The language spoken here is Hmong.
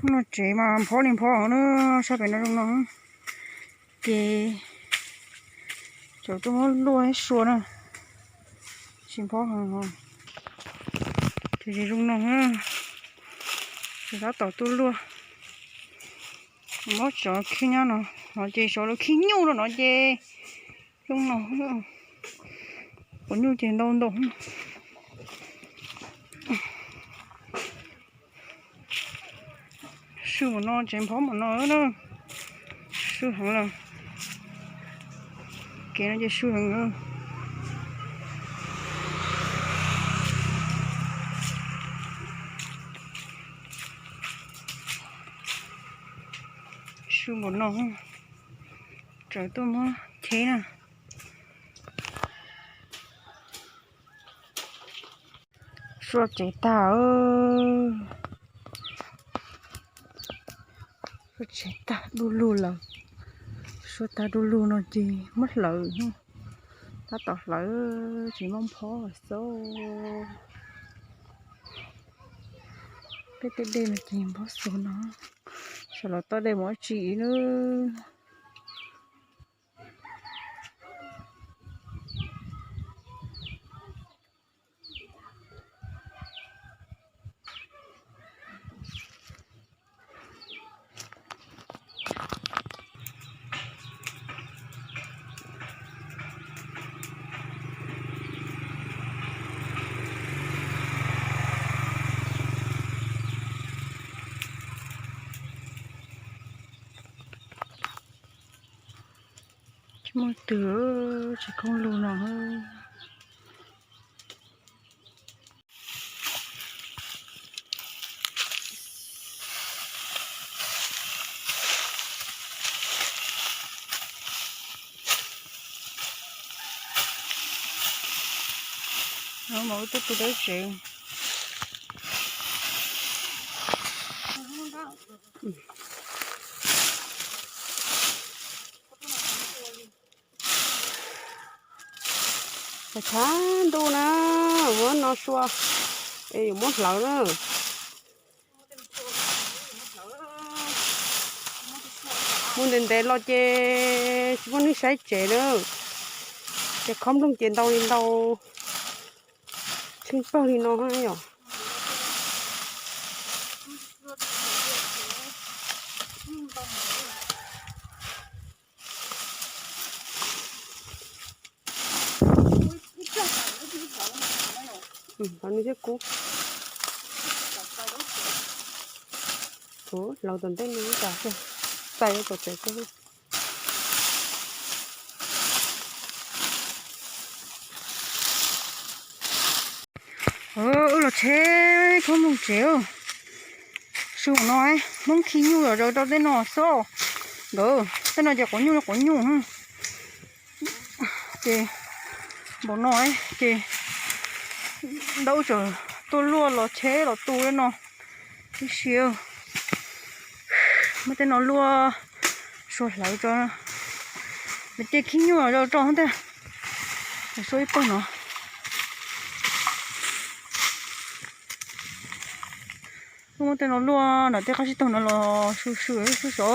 No tsev mas nphob li nphob na, sab pem no zoo no. Ces tseem tuaj muab luaj ib sua na, tsis nphob heev. Ces zoo no, ces tab tom tuaj luaj. Muab tsov khib nyob no, no ces tsov lawv khib nyuj no no ces zoo no. Quav nyuj ces ntau ntau. Su npaum no tsev nphob npaum no na, su heev lawm. Kev no ces su heev lawm. Su npaum no, tsam tuaj muab cheb na. Sua tsev tag, sua tsev tag du lug lawm. Sua tag du lug no ces muab hlawv, tab tom hlawv tsis muaj nphob xwb. Peb tej dej no ces nphob xwb no, sawv los toj dej mus ua tsi na. Tsis muaj twg, tsis khoob lug no. Mas wb tuaj tu dawb tsev. Tshav ntuj na, muab no sua es yuav muab hlawv na. Mus ntev ntev los ces tsis muaj neeg saib tsev na, ces khob nplooj ces ntau li ntau, tsheej pawg li no yom. Qhov no thiab kub. Hlawv tom ntej no tas, txais tom tsev. Wb los tsheb khob nplooj tsev. Su no Hmoob khi nyuj los rau tej no xwb. Nkawd tej no ces quav nyuj, quav nyuj. Ces npaum no ces ntau tsam tuaj luaj los tsheb los tu no tib si. Muab tej no luaj sua hlawv tso, ces khi nyuj los rau tej. Sua ib pawg no. Muab tej no luaj nram tej qab tsib taug no los su su sub so.